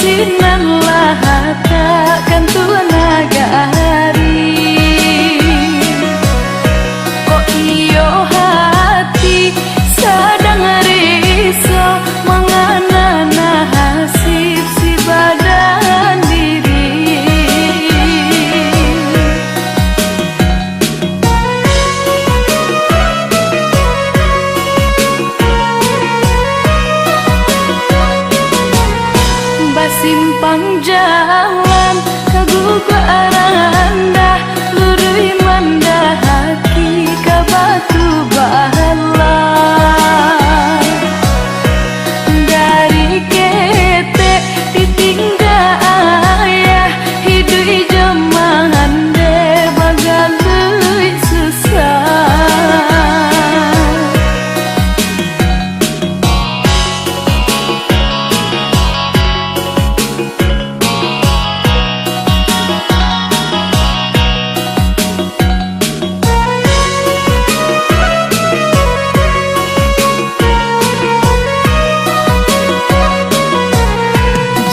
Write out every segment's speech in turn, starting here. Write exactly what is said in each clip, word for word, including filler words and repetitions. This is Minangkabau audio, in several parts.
Nan lah takkan tu nagari. Kok iyo hati sadang risau, mangana nasib si badan diri. Basimpang jalan ka guguak randah, luruih mandaki ka batu bala. Dari ketek ditingga ayah, hiduik jo mandeh bagaluik susah.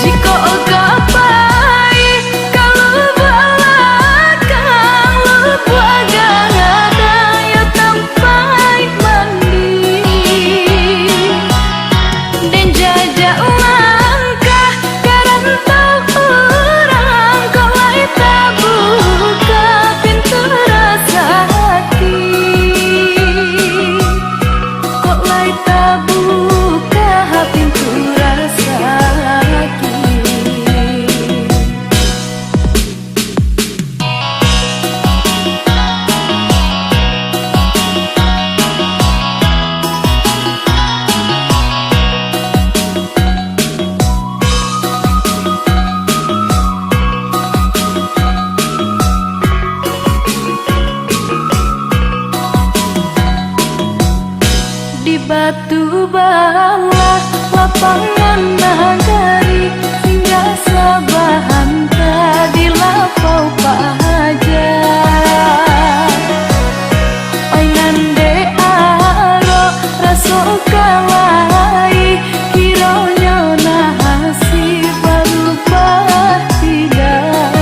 Jikok ka pai ka lubuak balakang, lubuak gadang yo tampaik mandi. Den jajak langkah ka rantau urang, kok lai tabuka pintu rasaki. Kok lai tabuka pintu rasaki. Di Batu Balah, lapangan nagari, singgah sabanta di lapau paja. Oi nan dek arok raso kalai, kironyo nasib barubah tidak.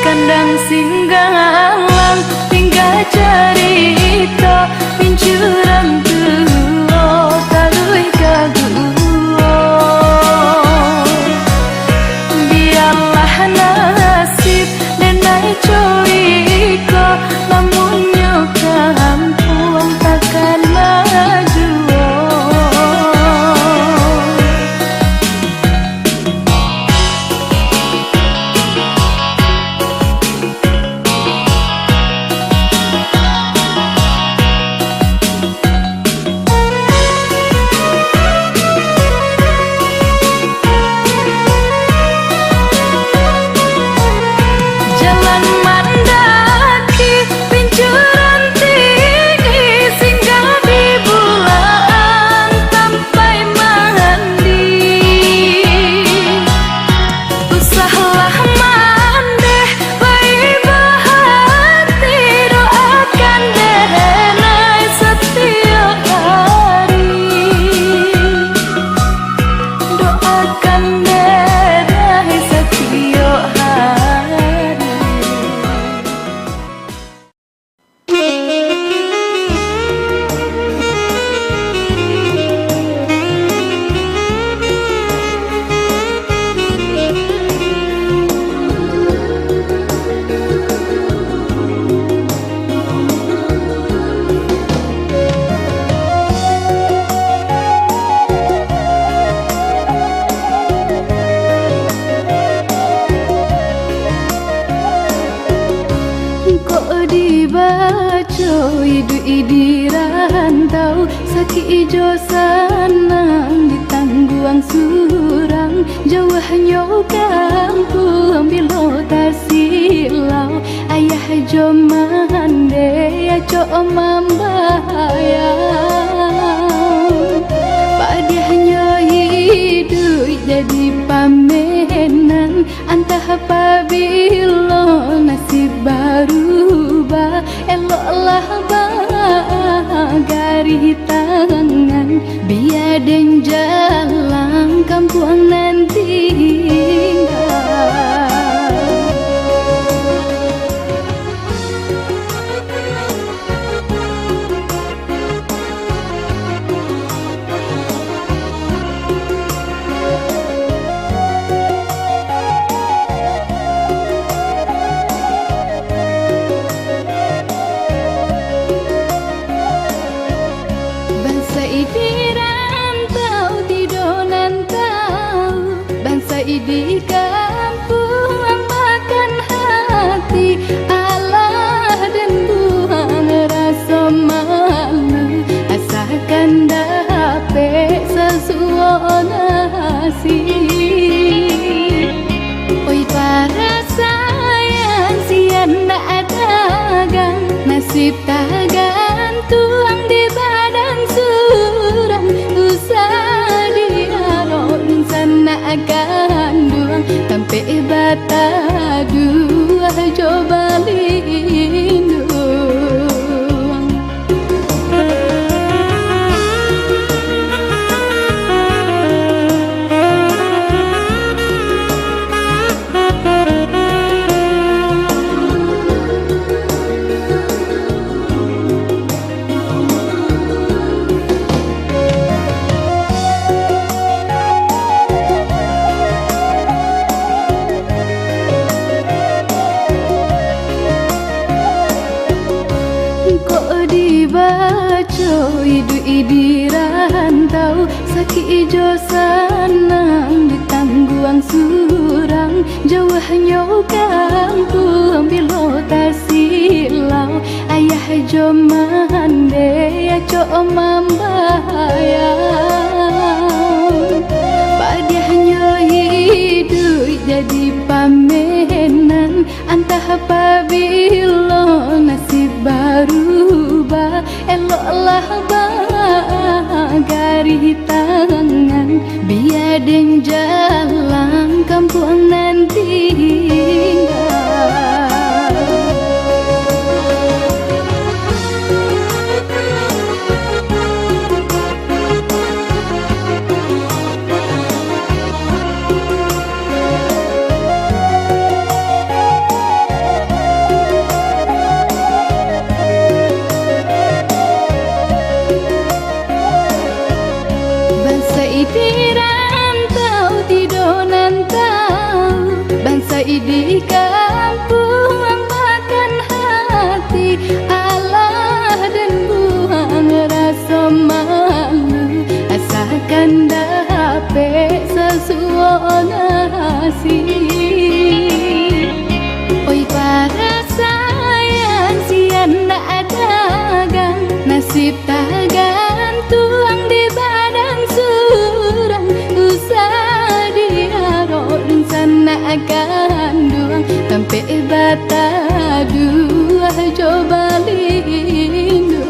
Kandang Singgalang, tingga carito, pincuran tuo, taruih ka guo. Bialah nasib denai co iko, namunnyo kampuang takana juo. Jalan mandaki, pincuran tinggi, singgah di bulaan tampaik mandi. Usahlah mandeh, baibo hati, doakan denai satiok hari. Doakan denai satiok hari. Kok dibaco iduik di rantau, sakik jo sanang ditangguang surang. Jauahnyo kampuang bilo tasilau, ayah jo mandeh acok mambayang. Padiahnyo iduik jadi pamenan, antah pabilo Rubah, eloklah bagarih tangan, bia den jalang kampuang nan tingga. Bansaik di rantau tido nan tau, bansaik di kampuang makan hati. Alah den buang raso malu, asakan dapek sasuo nasi. Oi, parasaian sian nak dagang, nasib tagantuang di badan surang. Usah diarok sanak kanduang, tampek bataduah jo balinduang. Kok dibaco iduik di rantau, sakik jo sanang ditangguang surang. Jauahnyo kampuang bilo tasilau, ayah jo mandeh acok mambayang. Padiahnyo iduik jadi pamenan, antah pabilo nasib barubah. Eloklah bagarih tangan, bia den jalang kampuang nan tingga. Bansaik di rantau tido nan tau, bansaik di kampuang makan hati. Alah den buang raso malu, asakan dapek sasuo nasi. Oi, parasaian sian nak dagang, nasib tagantuang di badan surang. Usah diarok sanak kanduang, tampek bataduah jo balinduang.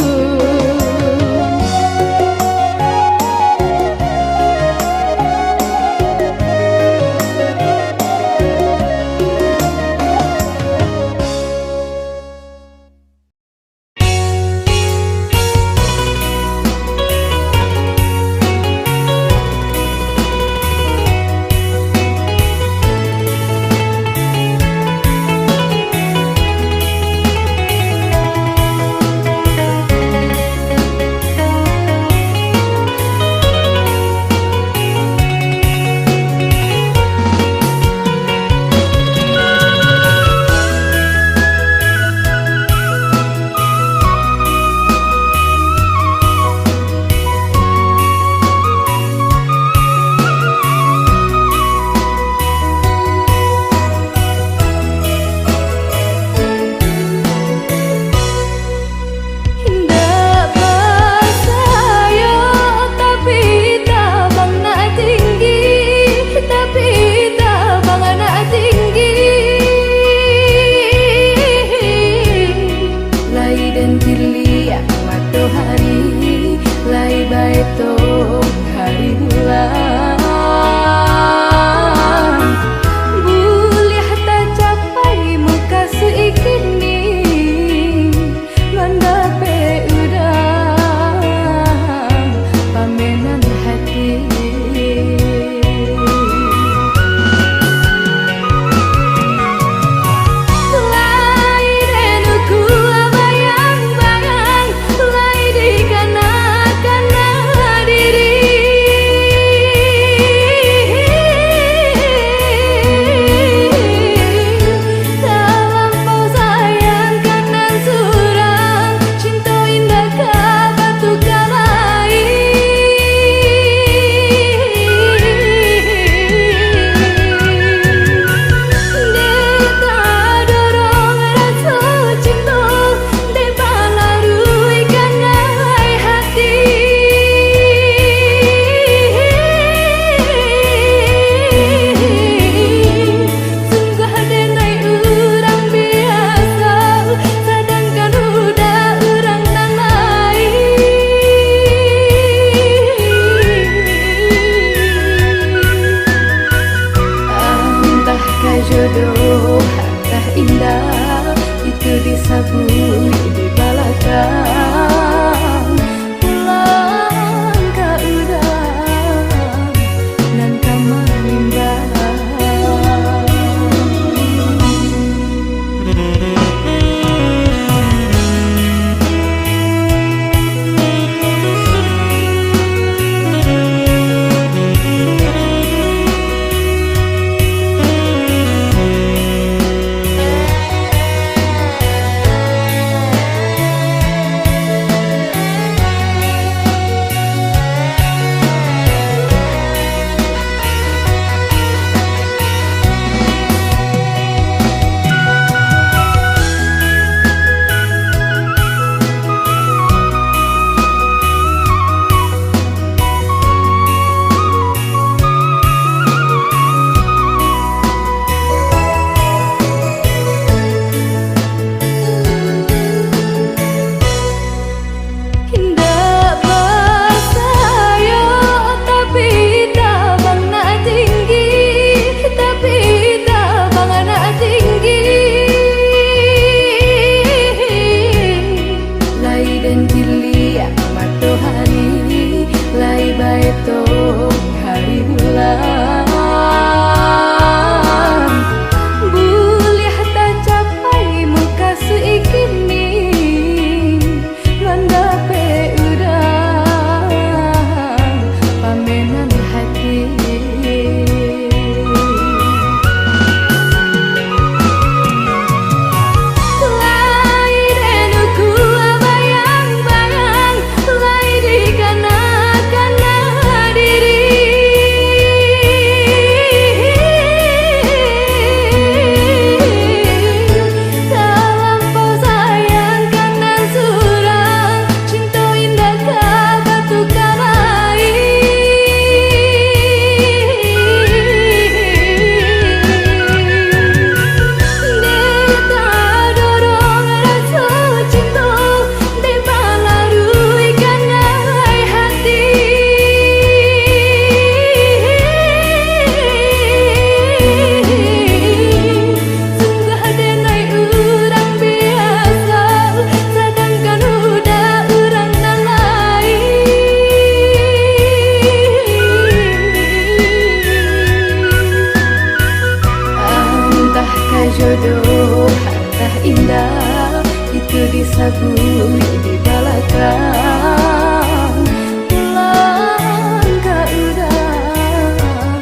Jodoh alangkah indah, itu disabuik di balakang. Pulang ka urang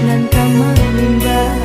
nan ka manimbang.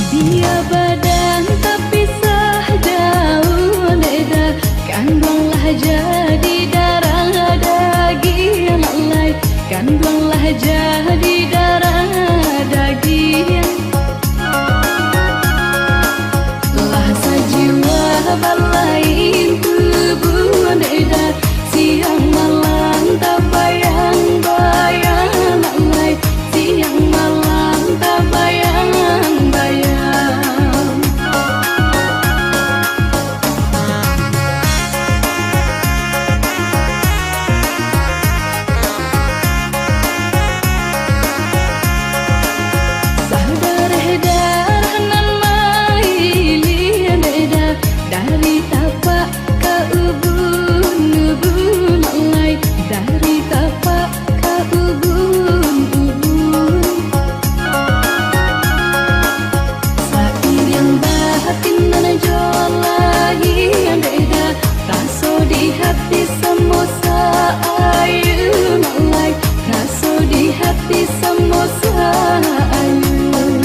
Bia badan tapisah jauah, dek da, kanduang lah jadi darah dagiang, lai, kanduang lah jadi darah dagiang. Lah sajiwa balain tubuah, dek da, siang malam tabayang-bayang, lai, siang malam tabayang-bayang. Sadarah-darah nan mailia, dek da, dari tapak ka ubun-ubun, lai, dari tapak ka ubun-ubun. Sairiang batin nan jo lahia, dek da, raso di hati samo sa-ayun, lai, raso di hati samo sa-ayun.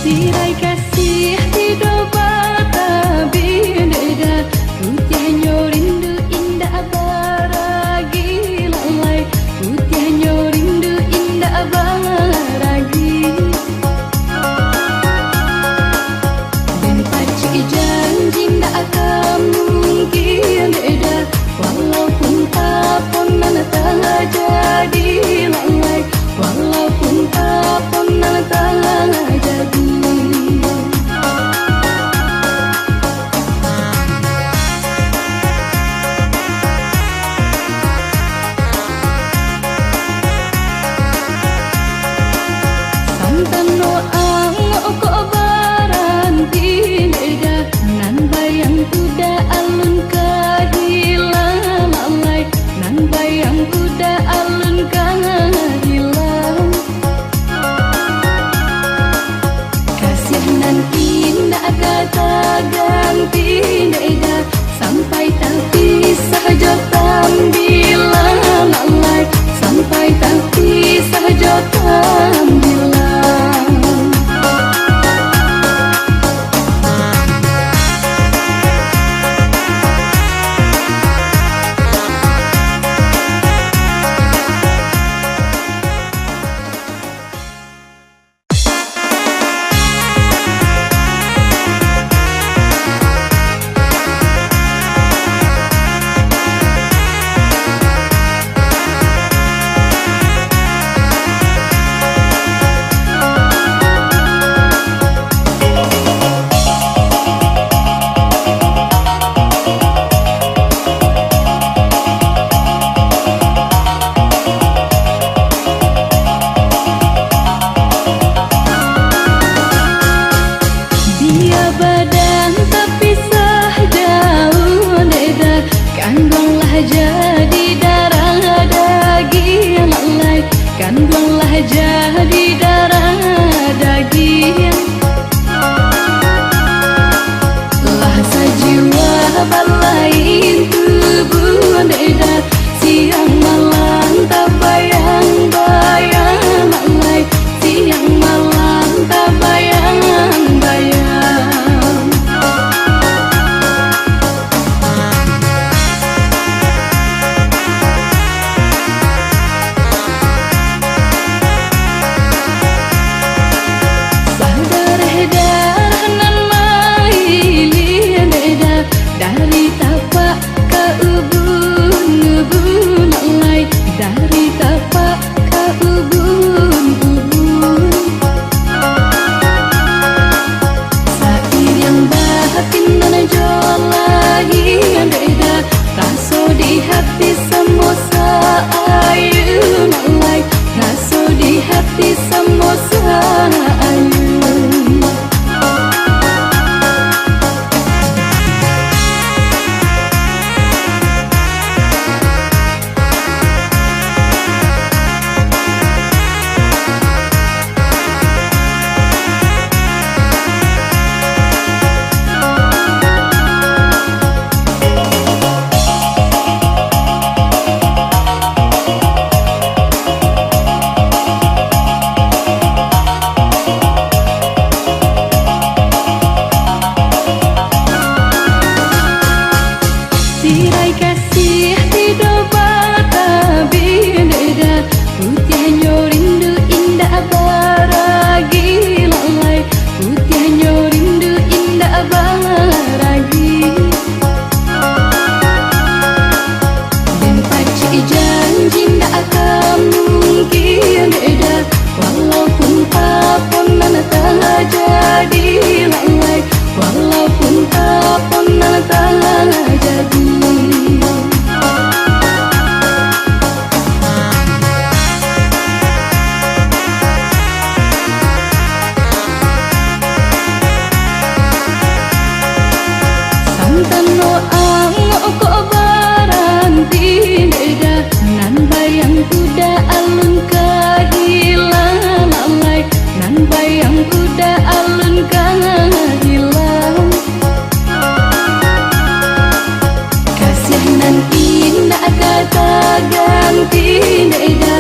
Tirai kasih tido batabik, dek da, putiahnyo rindu indak baragi, lai, putiahnyo rindu indak baragi. Den pacik janji ndak akan mungkin, dek da, walaupun apo nan tajadi, lai, walaupun apo nan tajadi. Santano angok ko baranti, dek da, nan bayang tu dah alun ka hilang, lai, nan bayang tu dah alun ka hilang. Kasih nan indak ka taganti, dek da, sampai tapisah jo tambilang, lai, sampai tapisah jo tambilang. Apak ka ubun-ubun. Sairiang batin nan jo lahian dek da, raso di hati samo sa-ayu nan lai, raso di hati samo sa-ayu. Sirai kasih tido batabin dek da, putiahnyo rindu indak baragi lalai, putiahnyo rindu indak baragi. Den pacik janji ndak akan mungkin dek da, walaupun apo nan tajadi lalai, walaupun apo nan tajadi. Santano angok ko baranti dek da, nan bayang uda alun ka hilang lalai, nan bayang uda alun ka hilang. Kasiah nan indak ka taganti dek da,